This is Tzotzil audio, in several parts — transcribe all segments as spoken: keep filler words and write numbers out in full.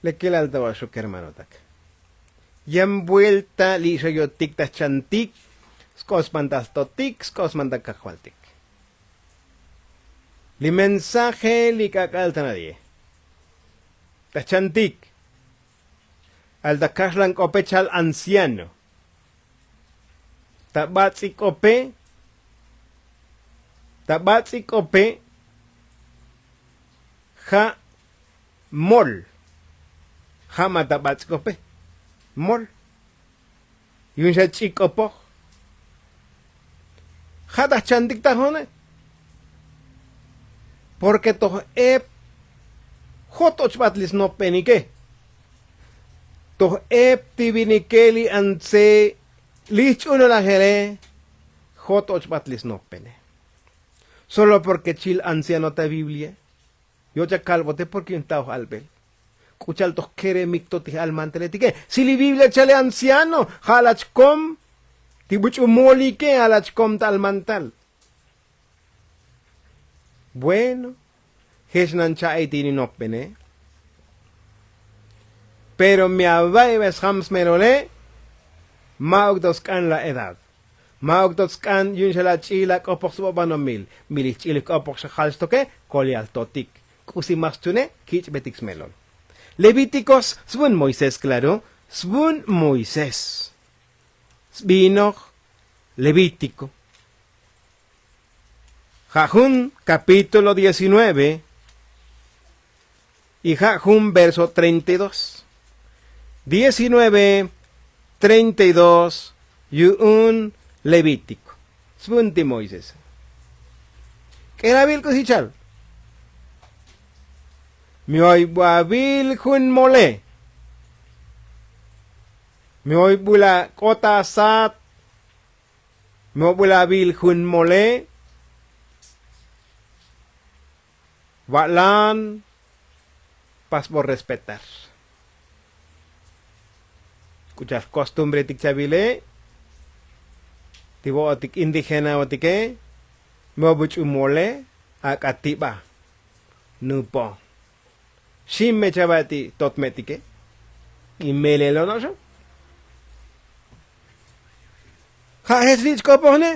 Lekilal ta vaxuk kermanotak, yan buelta li' xoyotik ta jchantik sk'ox smantal jtotik sk'ox smantal kajvaltik. Li mensaje li k'ak'al ta nadie ta jchantik. Al ta kaxlan k'ope chal anciano, ta bats'i k'ope ta bats'i k'ope ja' mol. Ja' ma ta bats'i k'ope mol. Yu'un xa ch'ik k'opoj ja' ta jchantik ta jo'one. Porke toj ep jot och bat li snopbenike. Toj ep ti vinike li antse li jch'unolajele jot och bat li snopbene. Solo porke chil anciano ta biblia yoch akalbote porke yu'un ta oj albel. K'u cha'al toj keremik to ti j'almantaletike. Si li biblia chale anciano ja' lach kom ti buch'u molike ja' lach kom ta almantal. Bueno, jech nan cha'i ti ninopbene. Pero mi ava'i be sjam smelole. Ma'uk to sk'an la edad. Ma'uk to sk'an yu'un xa la ch'il la k'opoj sba banomil. Mi li jch'il jk'opoj xa jal xtoke kol yal jtotik. K'usi ma xchune kich'betik smelol. Levítikos svun moisés klaro. Svun moisés sbinoj. Levítiko ja' jun kapítulo diecinueve. Y ja' jun verso treinta y dos. Diecinueve treinta y dos. Yu'un levítiko svun ti moisés. K'elavil k'usi chal. Mi oy bu avil jun mole. Mi oy bu la k'ot asat. Mi oy bu la avil jun mole. Va'lan pasbo respetar. K'u cha'al jkostumbretik chavile ti vo'otik indígenaotike. Mi oy buch'u mole ak'a tiba. Nupo xime chava ti totmetike. Y melelo no'xo ja' jech li' chk'opojne.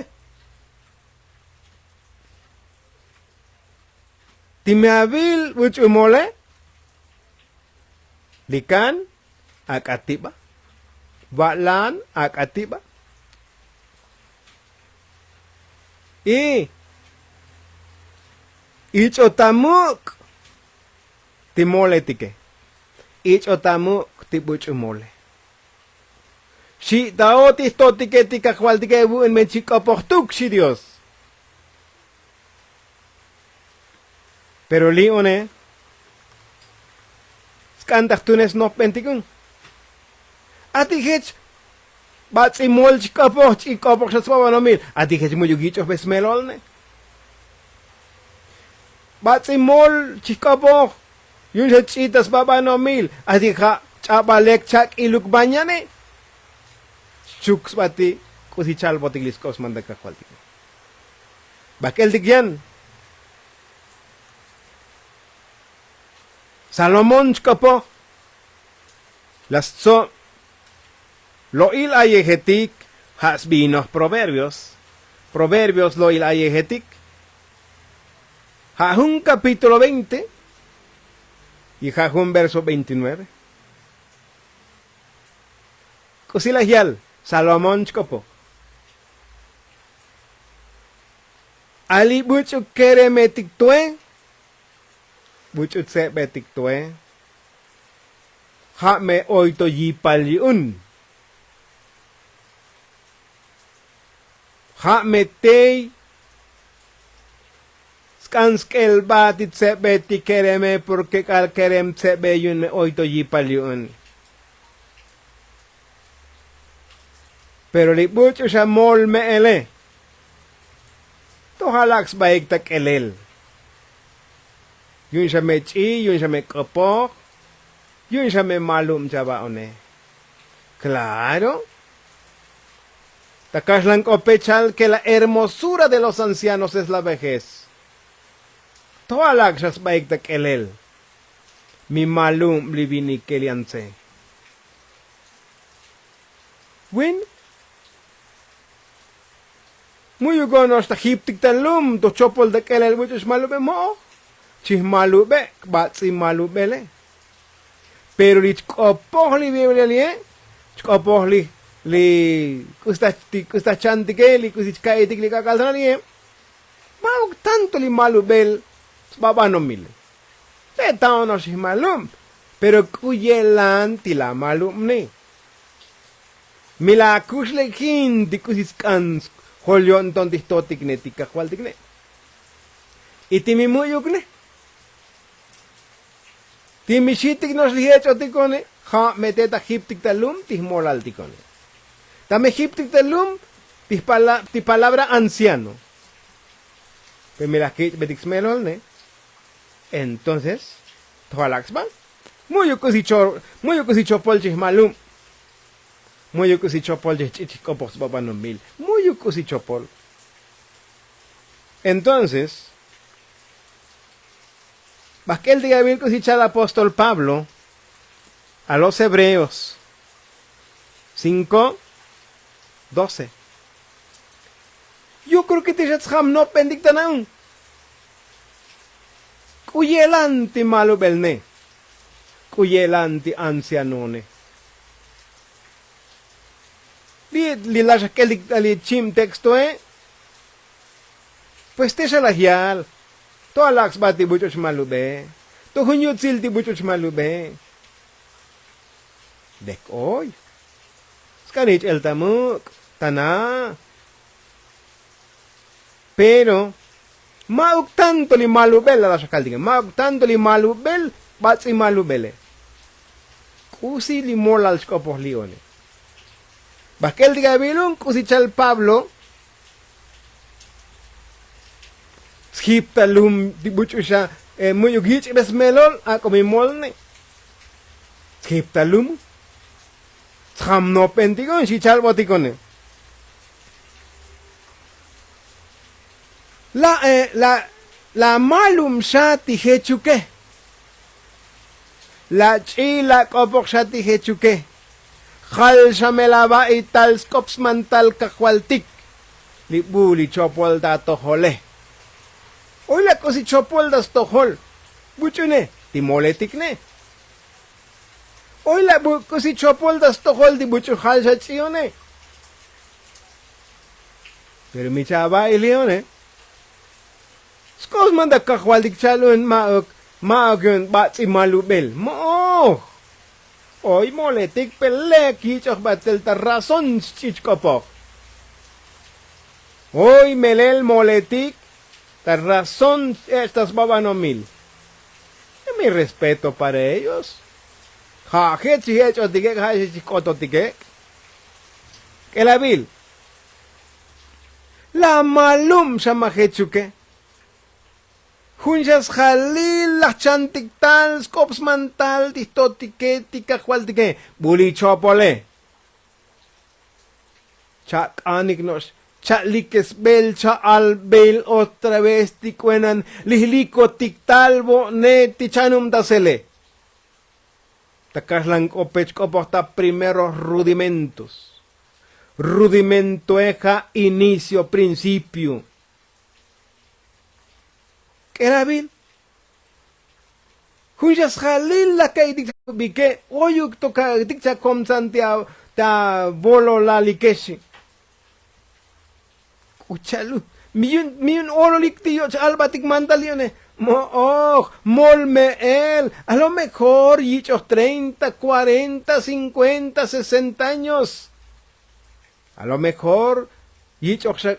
Ti mi avil buch'u mole. Likan ak'a tiba. Va'lan ak'a tiba. Y ich'o ta muk' ti moletike. Ich'o ta muk' ti buch'u mole. Xi' ta o ti jtotike ti kajvaltike vu'un me chi k'opoj tuk xi dios. Pero li' one sk'an ta jtunes nopbentik un. Ati jech bats'i mol chk'opoj ch'ik k'opoj xa sba banomil ati jech mu'yuk yich'oj be smelolne. Bats'i mol chk'opoj yu'un xa ch'ik ta sba banomil ati ja' ch'abalek chak'iluk bañane. Chuk sba ti k'usi chalbotik li sk'op smantal kajvaltike. Ba jk'eltik yan salomón chk'opoj. La stsob lo'il ayejetik ja' sbinoj proverbios. Proverbios lo'il ayejetik ja' jun kapítulo veinte y ja' jun verso veintinueve. K'usi laj yal salomón chk'opoj. Ali buch'u keremetik tue. Buch'u tsebetik tue. Ja' me oy to yipal yu'un. Ja' me tey sk'an sk'elba ti tsebe ti kereme porke k'al kerem tsebe yu'un me oy to yipal yu'un. Pero li buch'u xa mol me'ele to ja' lak' sbaik ta k'elel. Yu'un xa me ch'i yu'un xa me k'opoj. Yu'un xa me malub chava one. Klaro. Ta kaxlan k'ope chal ke la hermosura de los ancianos es la vejez. To alak' xa sbaik ta k'elel. Mi malub li vinike li antze. Bueno, mu'yuk ono'ox ta jiptik ta lum to chopol ta k'elal buch'u xmalube mo'oj. Chijmalube kbats'i malubele. Pero li chk'opoj li biblia li'e chk'opoj li li k'usi ta chantike li k'usi chka'itik li k'ak'al ta li'e. Ma'uk tanto li malubel sba banomile. Te ta ono'ox jmalub. Pero k'u ye'lan ti la malubne. Mi la akuxlejin ti k'usi sk'an jol yo'nton ti jtotikne ti kajvaltikne. Y ti mi mu'yukne ti mi xitik no'ox li jech'otikone. Ja' me te ta jiptik ta lum ti jmolaltikone. Ta me jiptik ta lum ti palabra anciano. Pero mi la kich'betik smelolne. Entonces to jalak sba. Mu'yuk k'usi chopol chijmalub. Mu'yuk k'usi chopol chijch'i' chijk'opoj sba banomil. Mu'yuk k'usi chopol. Entonces ba jk'eltik avil k'usi cha'al apóstol pablo a los hebreos cinko doce. Yo kreo ke ti xa tsjam nopentik ta na'un. K'u ye'lan ti malubelne. K'u ye'lan ti ancianone. Li la xa jk'eltik ta li chib textoe. Pues te xa laj yal to alak' sba ti buch'u chmalube. To jun yutsil ti buch'u chmalube. Lek oy sk'an ich'el ta muk' ta na. Pero ma'uk tanto li malubel la la xa kaltike ma'uk tanto li malubel. Bats'i malubele. K'usi li molal xk'opoj li'one. Ba jk'eltik avilun k'usi cha'al pablo. Tsjip ta lum ti buch'u xa mu'yuk yich'be smelol ak'o mi molne. Tsjip ta lum. Tsjam nopentikon xi cha'al botikone. La la malum xa ti jechuke. La ch'i la k'opoj xa ti jechuke. Jal xa me la va'i tal sk'op smantal kajvaltik. Li bu li chopol ta atojole. Oy la k'usi chopol ta stojol buch'une ti moletikne. Oy la k'usi chopol ta stojol ti buch'u jal xa ch'i'one. Pero mi cha' ava'i li'one. Sk'op smantal kajvaltik cha'al un ma'uk ma'uk yu'un bats'i malubel mo'oj. Oy moletik pe lek yich'oj batel ta razón xch'i chk'opoj. Oy melel moletik ta razón ech' ta sba banomil. Mi respeto para ellos. Ja' jech xijech'otikek ja' xech xijk'ototikek. K'elavil. La malum xa ma jechuke. Jun xa sjalil laj chantik tal sk'op smantal ti jtotike ti kajvaltike. Bu li chopole. Cha'k'anik no'ox cha'likesbel cha'albel otra vez ti k'uenan li jlikotik tal vo'ne ti chanubtasele. Ta kaxlan k'ope chk'opoj ta primeros rudimentos. Rudimentoe ja' inicio principio. K'elavil. Jun xa sjalil laj ka'itik cha kubike. Oyuk to ka'itik cha komtsan ti avololalike xi. K'u cha'lu mi yu'un ololik ti yoch albatik mandal yu'une. Mo'oj mol me'el a lo mejor yich'oj treinta kuarenta cinkuenta sesenta años. A lo mejor yich'oj xa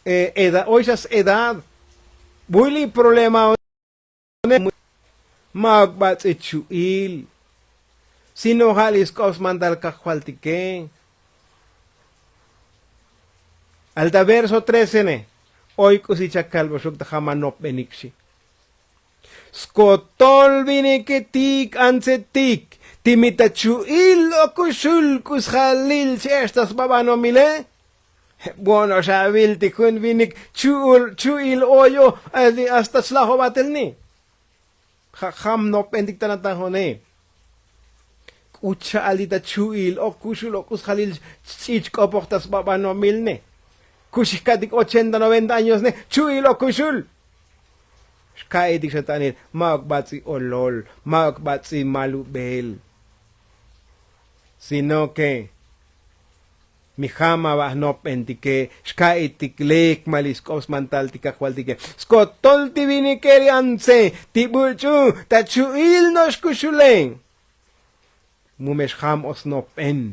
edad oy xa sedad. Buy li problema. Ma'uk bats'i chu'il. Sino ja' li sk'op smantal kajvaltike. Alta verso trecene. Oy k'usi chakalboxuk ta ja' ma nopbenik xi. Skotol viniketik antsetik ti mi ta chu'il o kuxul k'u sjalil ch'ech' ta sba banomile. Bueno xa avil ti jun vinik chu'ul chu'il oy o hasta chlajobatel ni. Ja' jam nopbentik ta natajo'ne. K'u cha'al ti ta chu'il o kuxul o k'u sjalil chch'i chk'opoj ta sba banomilne. Kux jka'tik ochenta noventa añosne chu'il o kuxul. Xka'itik xa tanil, ma'uk bats'i olol, ma'uk bats'i malubel, sino ke mi jam aba' jnopbentike. Xka'itik lek ma li sk'op smantal ti kajvaltike. Skotol ti vinike li antse ti buch'u ta chu'il no'ox kuxule. Mu me xjam o snopben,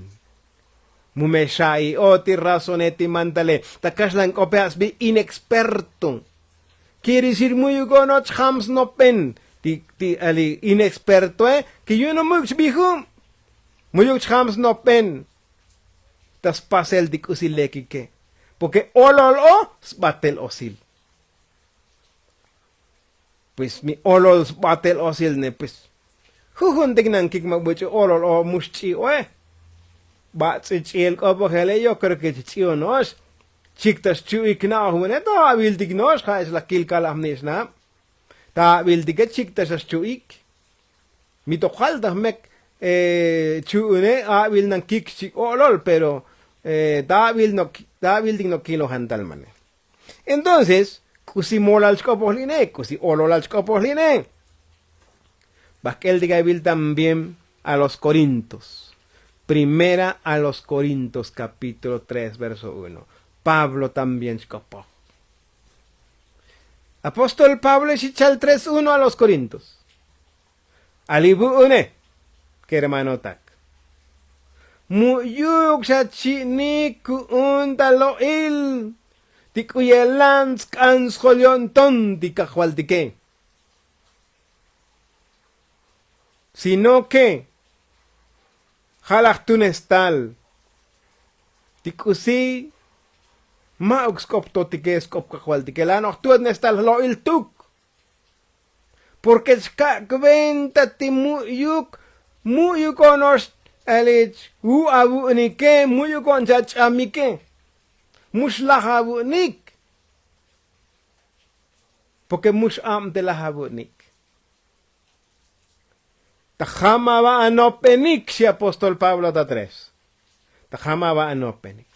mu me xa'i o ti razone ti mantale. Ta kaxlan k'ope a' sbi inexperto. Kierisir mu'yuk o no'ox chjam snopben ti ti ali inexpertoe. Ke yu'un o mu'yuk chbiju', mu'yuk chjam snopben ta spasel ti k'usi lekike. Porke olol o sbatel osil. Pues mi olol sbatel osil ne pues. Jujuntik nankik ma buch'u olol o mu xch'i oe. Bats'i ch'i'el k'opojele yo kreo ke chch'i o no'ox. Chik ta xchu'ik na'oj vu'une ta abiltik no'ox ja' ex la kil kalaj mni' xnab. Ta abiltike chik ta xa xchu'ik. Mi to jal ta jmek chu'une abil nankik xchi olol pero ta abil nok ta abiltik nok kilo jantal mane. Entonces k'usi molal chk'opoj li'ne k'usi ololal chk'opoj li'ne. Bajk'el ti ka'bil también a los korintos. Primera a los korintos kapítulo tres verso uno. Pablo también xk'opoj. Apóstol pablo xichal tres uno a los korintos. Ali vu'une kermanotak, mu'yuk xa chi'nik ku'un ta lo'il ti k'u ye'lan tsk'an sjol yo'nton ti kajvaltike. Sino ke ja' laj tunestal ti k'usi ma'uk sk'op totike sk'op kajvaltike la' no'oj tu'et nestal lo'il tuk. Porke chka' kventa ti mu'yuk mu'yuk o no'ox elich u' avu'nike mu'yuk o no'ox ach'amike. Mu xlaj avu'nik. Porke mu x'abtelaj avu'nik. Ta jam aba' anopbenik xi apóstol pablo ta tres. Ta jam aba' anopbenik.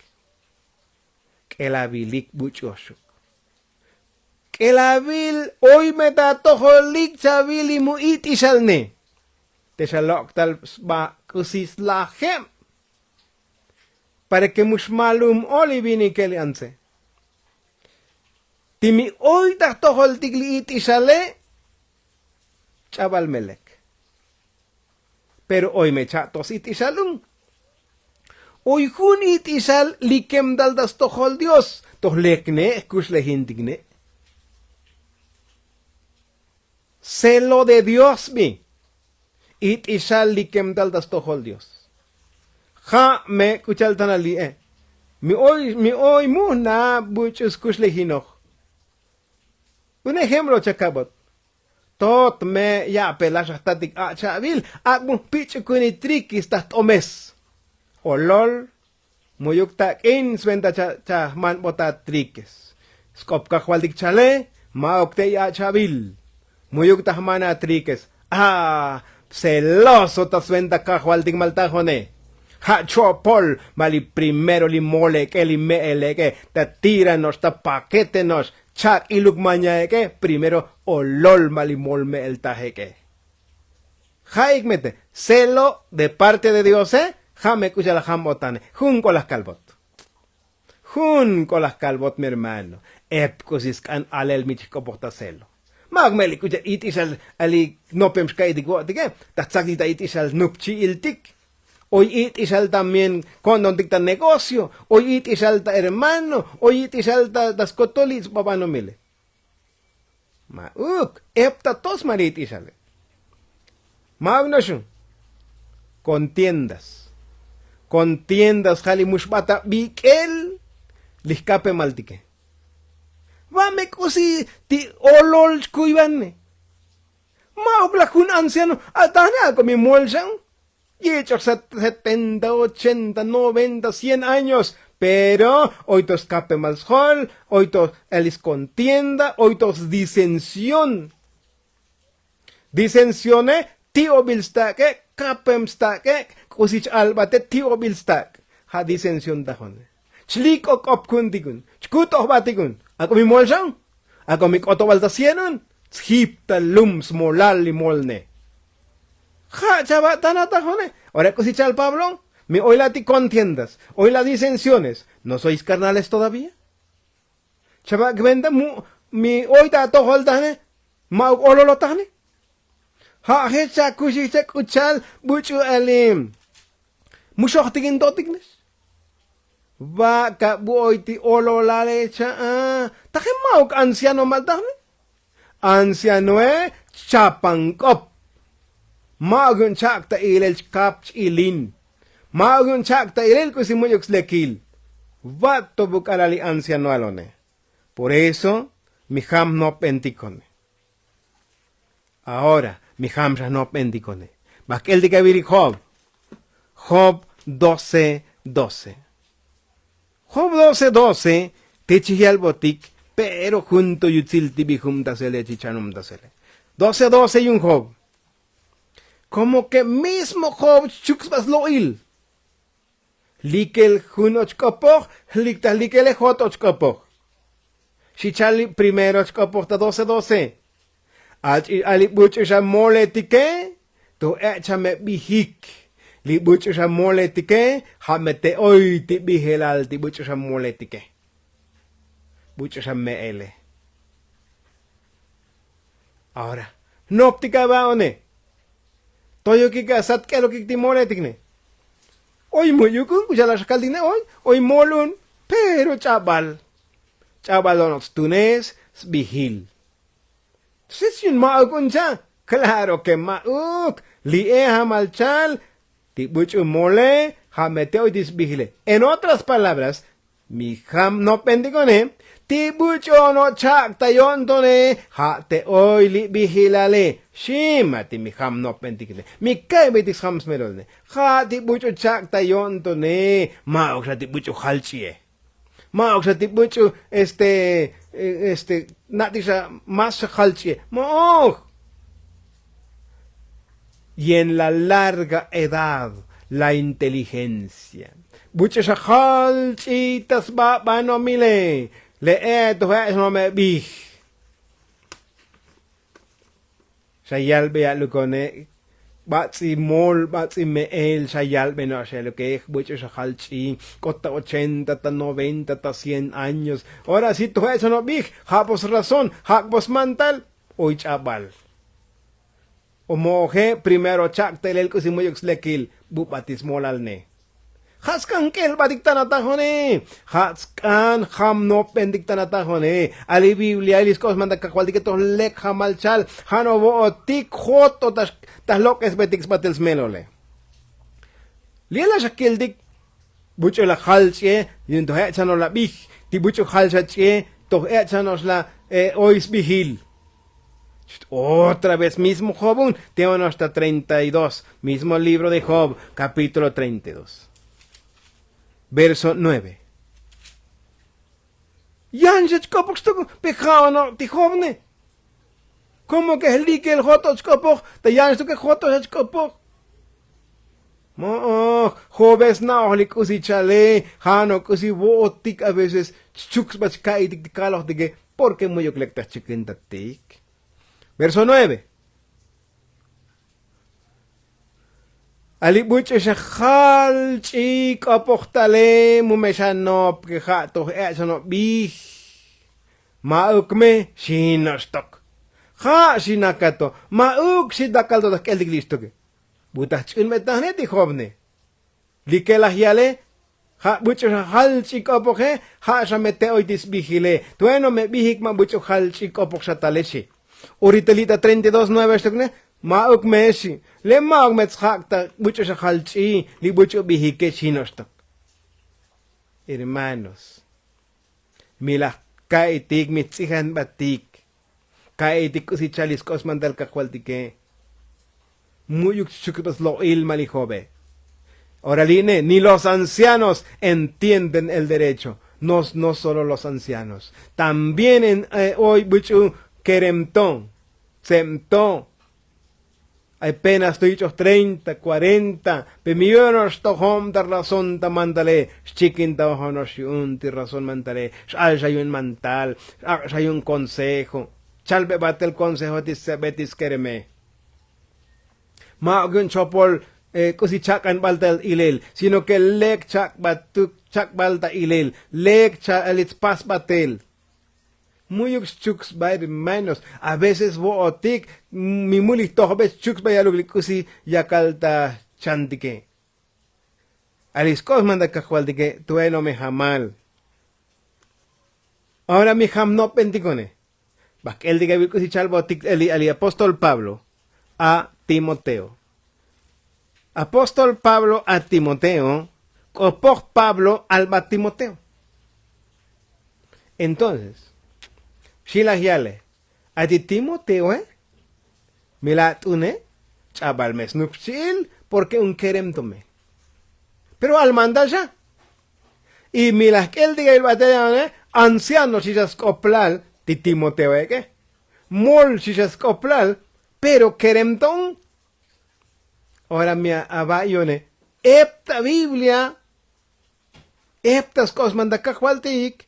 K'elavilik buch'u oxuk. K'elavil oy me ta atojolik chavil li mu it'ixalne. Te xa lok' tal sba k'usi slajeb. Para ke mu xmalum o li vinikel li antse. Ti mi oy ta jtojoltik li it'ixale ch'abal me lek. Pero oy me cha'tos it'ixal un. Oy jun it'ixal likem tal ta stojol dios toj lekne' jkuxlejintikne'. Celo de dios bi. It'ixal likem tal ta stojol dios. Ja' me k'u cha'al tanal li'e. Mi oy mi oy mu jna' buch'u skuxlejinoj. Un ejemplo chakabot. Tot me ya'pelaj xa jtatik ach'abil. Ak' mu jpich'ukuni trikis ta jt'omes. Olol. Mu'yuk tak'in sventa cha jmanbot a trikes. Sk'op kajvaltik chale ma'uk te' ach'abil. Mu'yuk ta jman a trikes. A celoso ta sventa kajvaltik maltajone. Ja' cho'pol ma' li primero li mol ek'e li me'el ek'e ta tira no'ox ta pakete no'ox chak' iluk maña ek'e primero olol ma' li mol me'el taj ek'e. Ja'ik me te celo de parte de diose. Ja' me k'u cha'al ajambotane jun k'o laj kalbot. Jun k'o laj kalbot mi hermano. Ep k'usi sk'an alel mi chijk'opoj ta celo. Ma'uk me li k'u cha'al it'ixal ali nopem xka'itik vo'tike. Ta jtzaktik ta it'ixal nup chi'iltik. Oy it'ixal también ko'ntontik ta negocio. Oy it'ixal ta hermano. Oy it'ixal ta skotol li' sba banomile. Ma'uk ep ta tos ma li it'ixale. Ma'uk no'ox un. Kontiendas. Kontiendas ja' li mu xbat abik'el li jkapemaltike. Va' me k'usi ti olol chkuyvane. Ma'uk laj jun anciano. Atajne ak'o mi mol xa un. Yich'oj setenta ochenta noventa cien años. Pero oy to skapemal sjol. Oy to elis kontienda. Oy to sdisensión. Disensione ti'obil stak'e', kapem stak'e', k'usi ch-albate ti'obil stak'. Ja' disension tajone. Chlik'ok'op ku'untikun, chkutojbatikun. Ak'o mi molxan, ak'o mi k'otobal ta cienun. Tsjip ta lum smolal li molne. Ja' chava' tana tajone. Ora k'usi chal pablo, mi oy la ti contiendas, oy la disensiones, no sois karnales todavía? Chava' kventa mu, mi oy ta atojol tajne, ma'uk ololo tajne. Ja' jech chakuxij che k'u chal buch'u elim. Mu xojtikin totiknex. Va'ka bu oy ti ololale cha'a. Taje ma'uk anciano mal tajne. Ancianoe chapan k'op. Ma'uk yu'un chak' ta ilel chkap ch'ilin. Ma'uk yu'un chak' ta ilel k'usi mu'yuk slekil. Vat to bu k'alal li ancianoalone. Por eso mi jam jnopbentikone. Ahora mi jam xa jnopbentikone. Baj k'eltik avil li job. Job doce doce. Job doce doce. Te chij yalbotik, pero jun to yutsil ti bijubtasele, chichanubtasele. Doce doce yu'un job. Komo ke mismo job chchuk sba slo'il. Likel jun och k'opoj, lik ta likele jot och k'opoj. Xi chal li primero och k'opoj ta doce doce. Ach'i a li buch'u xa moletike, to ech' xa me bijik. Li buch'u xa moletike, ja' me te oy ti bijelal ti buch'u xa moletike. Buch'u xa me'ele. Ahora jnoptik ava'one. Toyokik asat k'elokik ti moletikne. Oy mu'yukun k'u cha'al axa kaltikne oy. Oy molun, pero ch'abal. Ch'abal ono'ob stunes sbijil. Entonces yu'un ma'uk un cha'. Klaro ke ma'uk. Li'e jamal chal ti buch'u mole, ja' me te oy ti sbijile. En otras palabras, mi jam jnopbentikone, ti buch'u ono' chak' ta yo'ntone, ja' te oy li bijilale. Xi ma ti mi jam jnopbentikone, mi ka'ibetik sjam smelolne. Ja' ti buch'u chak' ta yo'ntone. Ma'uk xa ti buch'u jalch'ie. Ma'uk xa ti buch'u este este na'tik xa más xa jalch'ie. Mo'oj. Y en la larga edad, la inteligencia. Buch'u xa jalch'i ta sba banomile. Le'e to je' xno' me bij. Xa yalbe ya'lukone. Bats'i mol bats'i me'el xa yalbe no'ox ya'luke. Buch'u xa jalch'i k'ot ta ochenta ta noventa ta cien años. Ora si to je' xno' bij. Ja' vos razón, ja' vos mantal. Oy ch'abal. O mo'oje primero chak' ta ilel k'usi mu'yuk slekil. Bu batis molalne. Ja' sk'an k'elbatik tan atajone. Ja' sk'an jam jnopbentik tan atajone. A li biblia li sk'op smantal kajvaltike toj lek jamal chal. Ja' no vo'otik jot o ta lok'esbetik sbatel smelole. Li' la xa kiltik. Buch'u la jalch'ie. Yu'un toj ech' xa no'ox la bij. Ti buch'u jal xa ch'ie toj ech' xa no'ox la oy sbijil. Otra vez mismo jobun. Te ono'ox ta treinta y dos. Mismo libro de job, kapítulo treinta y dos, verso nueve. Yan xa chk'opoj xtok. Pe ja' ono' ti jobne. Komo ke jlikel jot och k'opoj. Ta yan xtoke jot och k'opoj. Mo'oj. Jobe sna'oj li k'usi chale. Ja' no' k'usi vo'otik a veces chchuk sba chka'itik ti kalojtike. Porke mu'yuk lek ta xchikintatik. Verso nueve. A li buch'u xa jalch'i k'opoj tale mu me xa nop ke ja' toj ech' xa no' bij. Ma'uk me xi no'ox tok. Ja' xi nakato. Ma'uk xi takal to ta jk'eltik li xtoke. Bu ta jch'unbe tajne ti jobne. Li ke laj yale. Ja' buch'u xa jalch'i k'opoje. Ja' xa me te oy ti sbijile. Tueno me bijik ma buch'u jalch'i k'opoj xa tale xi. Orita li' ta treinta y dos nueve xtok ne. Ma'uk me xi. Le ma'uk me tsjak' ta buch'u xa jalch'i. Li buch'u bijike xi no'ox tok. Hermanos, mi laj ka'itik mi jts'ijanbatik. Ka'itik k'usi chal li sk'op smantal kajvaltike. Mu'yuk chchukbal slo'il ma' li jobe. Ora li'ne ni los ancianos entienden el derecho. No solo los ancianos, también en oy buch'u kerem to, tseb to. Ay penas to yich'oj treinta, kuarenta pe miyonox tojom ta razón ta mantale. Xchikin ta ojonox yu'un ti razón mantale. X'al xa yu'un mantal, x'ak' xa yu'un konsejo. Chalbe batel konsejo ti sebe ti skereme. Ma'uk yu'un chopol k'usi chak'an baltal ilel, sino ke lek chak' batuk chak' baltal ilel. Lek chalits pas batel. Mu'yuk xchuk sba hermanos. A veces vo'otik mi mulij tojbe xchuk sba yaluk li k'usi yakal ta chantike. Ali sk'ox manda kajvaltike tueno mi jamal. Ahora mi jam nop'entikone. Bajk'eltik abil k'usi chalbotik eli ali apóstol pablo a timoteo. Apóstol pablo a timoteo k'opoj pablo alba timoteo. Entonces xilaj yale a ti timoteoe. Mi la t'une ch'abal me snup xchi'il porke un kerem to me. Pero al mandal xa. Y mi laj k'el ti ka'il batel ya'one anciano xi xa sk'oplal ti timoteo ek'e. Mol xi xa sk'oplal pero kerem to un. Ora mi aba' yone ep ta biblia. Ep ta sk'ox manda kajvaltik.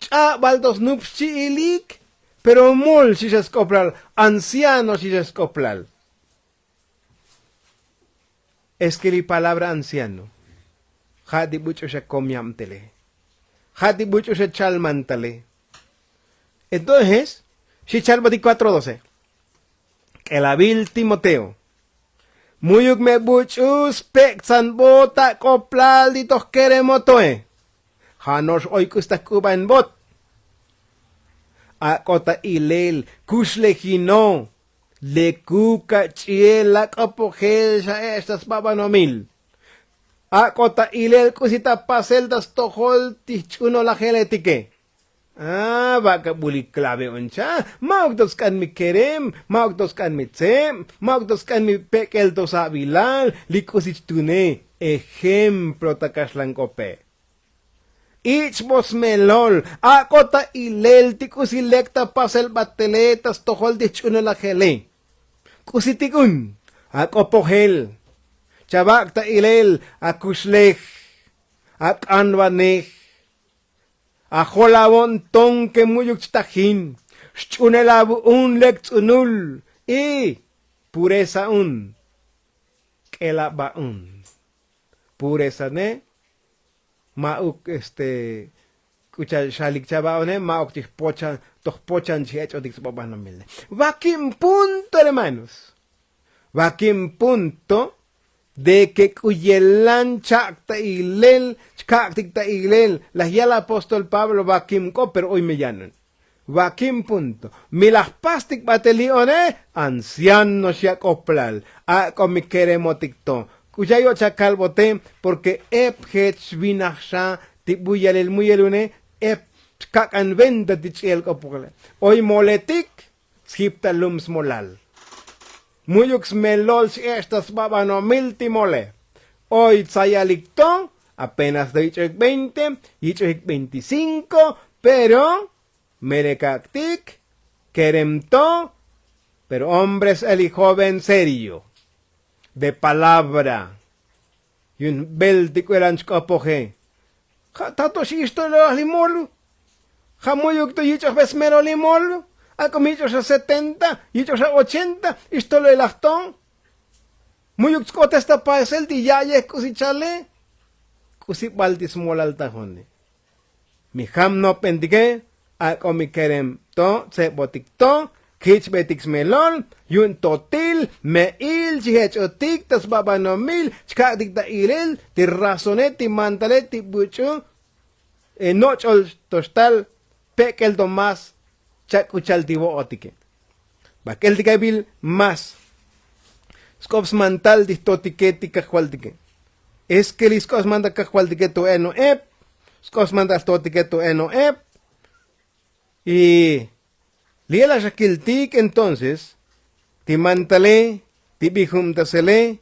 Ch'abal to snup xchi'ilik. Pero mol xi xa sk'oplal anciano xi xa sk'oplal. Es ke li palabra anciano ja' ti buch'u xa komyabtele. Ja' ti buch'u xa chalmantale. Entonces xi chalbotik kuatro doce. K'elabil timoteo. Mu'yuk me buch'u spek'tsanbot ak'oplal ti toj keremotoe. Ja' no'ox oy k'usi ta jk'ubanbot. Ak'o ta ilel kuxlejino. Lekuk ach'i'el ak'opojel xa ech' ta sbabanomil. Ak'o ta ilel k'usi ta pasel ta stojol ti jch'unolajeletike. A bak' abulik klave'on cha. Ma'uk to sk'an mi kerem, ma'uk to sk'an mi tseb, ma'uk to sk'an mi pek'el to sabilal li k'usi chtune. Ejemplo ta kaxlan k'ope. Ich' bo smelol. Ak'o ta ilel ti k'usi lek ta pasel batele ta stojol ti jch'unelajele. K'usi tik'un ak'opojel. Chavak' ta ilel akuxlej, ak'anvanej, ajolavo'n ton ke mu'yuk chtajin. Xch'unelav un lek ts'unul. Y pureza un. K'elaba un. Purezane. Ma'uk este k'u cha xalik chava'one ma'uk chijpochan toj pochan chijech'otik sbabanomile. Vakib punto hermanos. Vakib punto de ke k'u yelan chak' ta ilel chkak'tik ta ilel laj yal apóstol pablo vakib k'o pero oy me yanon. Vakib punto. Mi laj pastik batel li'one anciano xi ak'oplal. Ak'o mi keremotik to k'u ya yo' chakalbote. Porke ep jech xvinaj xa ti bu yalel muyelune ep chkak'an venta ti ch'i'el k'opojele. Oy moletik sjip ta lum smolal. Mu'yuk smelol xech' ta sbabanomil ti mole. Oy tsayalik to apenas to yich'ojik veinte, yich'ojik veinticinko, pero melekak'tik kerem to. Pero hombres eli joven serio de palabra. Yu'un bel ti k'u elan chk'opoje. Ja' tato xi ixtololaj li molu. Ja' mu'yuk to yich'ojbe smelol li molu. Ak'o mi yich'oj xa setenta, yich'oj xa ochenta, ixtololaj to. Mu'yuk tsk'otes ta pasel ti ya'yej k'usi chale. K'usi bal ti smolal ta jone. Mi jam nopbentike ak'o mi kerem to tsebotik to kich'betik smelol. Yu'un totil me'il chijech'otik ta sbabanomil chkak'tik ta ilel ti razone ti mantale ti buch'u noch'ol to xtal pek'el to más chak'uchal ti vo'otike. Bak'el ti ka'bil más sk'op smantal ti jtotike ti kajvaltike. Es ke li sk'op smantal kajvaltike tu eno ep. Sk'op smantal jtotike tu eno ep. Y li yalaj xa kiltik entonces ti mantale ti bijubtasele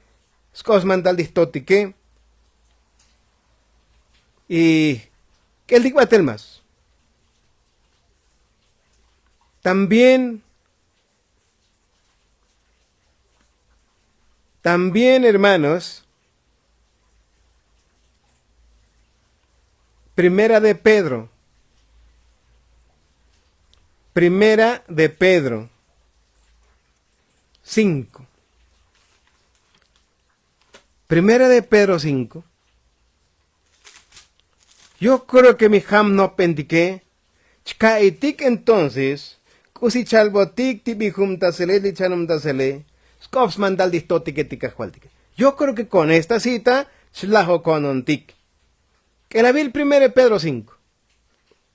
sk'op smantal ti jtotike. Y k'eltik batel más también También hermanos, primera de pedro, primera de pedro cinco. Primera de pedro cinco. Yo kreo ke mi jam nopbentike chka'itik entonces k'usi chalbotik ti bijumtasele ti chanumtasele sk'op smantal ti jtotike ti kajvaltike. Yo kreo ke kon esta cita chlajokonontik. K'elabil primera de pedro cinko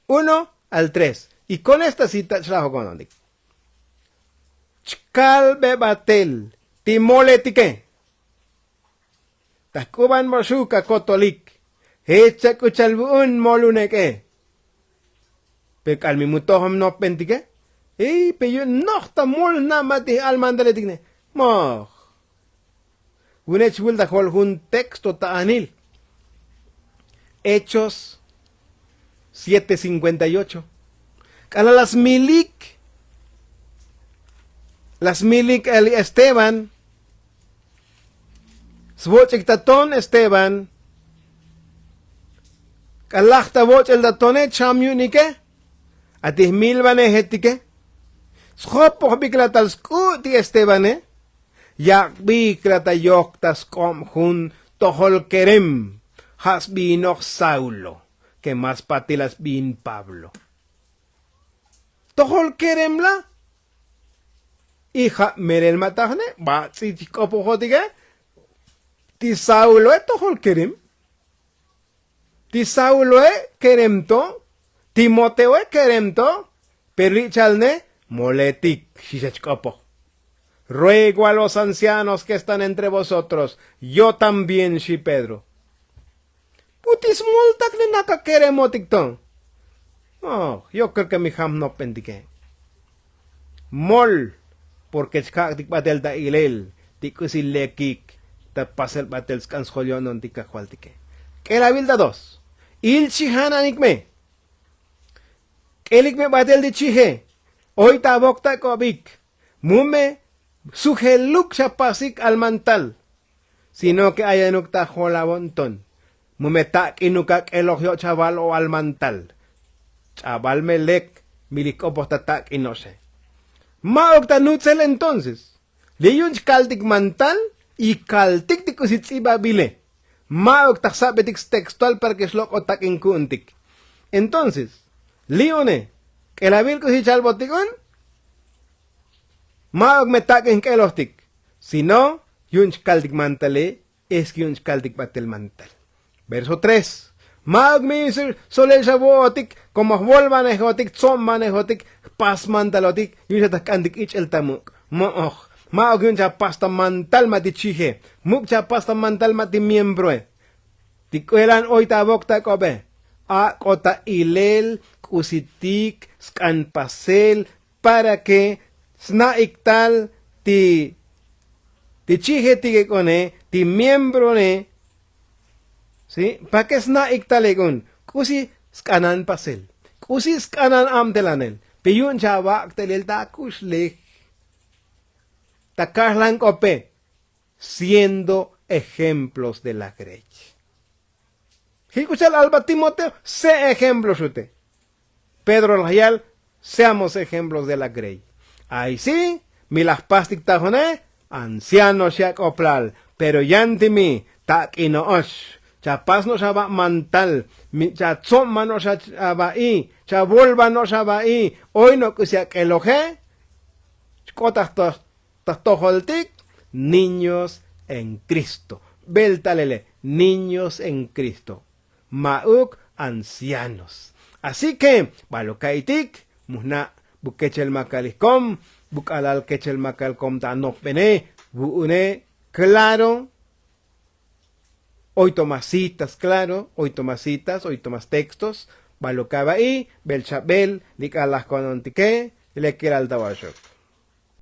uno al tres. Y kon esta cita chlajokonontik. Chkalbe batel ti moletike. Ta jk'uban moxuk akotolik jech chak'uchal vu'un molunek'e. Pe k'al mi mutojom nopbentike. Pe yu'un noj ta mol jna' ma' ti j'almantaletik ne moj. Vu'une' chvul ta jol jun texto ta anil. Hechos siete cinkuenta y ocho. K'alal la smilik la smilik el esteban. Svoch'ik ta ton esteban. K'alal laj ta voch'el ta tone cham yu'unike. Ati jmilvanejetike. Sjopojbik la tal sk'u' ti estebane. Yak'bik la ta yok ta sk'ob jun tojol kerem ja' sbiinoj saulo ke mas patil la sbiin pablo. Tojol kerem la. Y ja' melel ma' ta jne' bats'i chk'opojotike. Ti sauloe tojol kerem. Ti sauloe kerem to. Timoteoe kerem to. Pero li' chal ne moletik xi xa chk'opoj. Ruego a los ancianos ke están entre vosotros. Yo también xi pedro. Putis moltak li naka keremotik to. Yo kreo ke mi jam nopbentike. Mol porke chkak'tik batel ta ilel ti k'usi lekik ta pasel batel sk'an sjol yo'nontik kajvaltike. K'elabil ta dos. Il chijan anik me. K'elik me batel ti chije. Oy ta avok ta k'obik. Mu me sujeluk chapasik almantal. Sino ke ayanuk ta jolavo'nton. Mu me tak'inuk ak'eloj yo' chaval o almantal. Ch'abal me lek mi li jk'opoj ta tak'ino'xe. Ma'uk ta nutzel entonces. Li' yu'un chkaltik mantal y kaltik ti k'usi ts'ibabile. Ma'uk ta jsabetik stextual para ke xlok'ot tak'in ku'untik. Entonces li' une k'elabil k'usi chalbotik un. Ma'uk me tak'in jk'elojtik. Sino yu'un chkaltik mantale. Es ke yu'un chkaltik batel mantal. Verso tres. Ma'uk mi solel xa vo'otik komo jvolvanejotik jtsobvanejotik jpas mantalotik. Yu'un xa ta jk'antik ich'el ta muk'. Mo'oj. Ma'uk yu'un chapas ta mantal ma' ti chije. Muk' chapas ta mantal ma' ti miembroe. Ti k'uelan oy ta avok ta k'obe. Ak'o ta ilel k'usitik sk'an pasel para ke sna'ik tal ti ti chijetik ek'one ti miembrone. Para ke sna'ik tal ek'un k'usi sk'anan pasel k'usi sk'anan abtelanel. Pe yu'un chavak' telel ta akuxlej ta kajlan k'ope. Siendo ejemplos de la grey. Jich k'u cha'al alba timoteo se ejemplo xute. Pedro laj yal seamos ejemplos de la grey. Ay si mi laj pastik ta june anciano xi ak'oplal. Pero yan ti mi tak'ino'ox chapas no'ox ava' mantal. Chatsob ma no'ox ava'i chavolva no'ox ava'i. Oy no' k'usi ak'eloje. Chk'ot ta jtojoltik niños en kristo. Bel talele niños en kristo. Ma'uk ancianos. Así ke bal lo ka'itik mu jna' bu kechel makal ijkom bu k'alal kechel makal kom ta anopbene. Vu'une klaro. Oy to mas citas klaro oy to mas citas oy to mas textos. Bal lo kava'i bel chabel li k'alal laj konontike. Li kelal ta vaxok.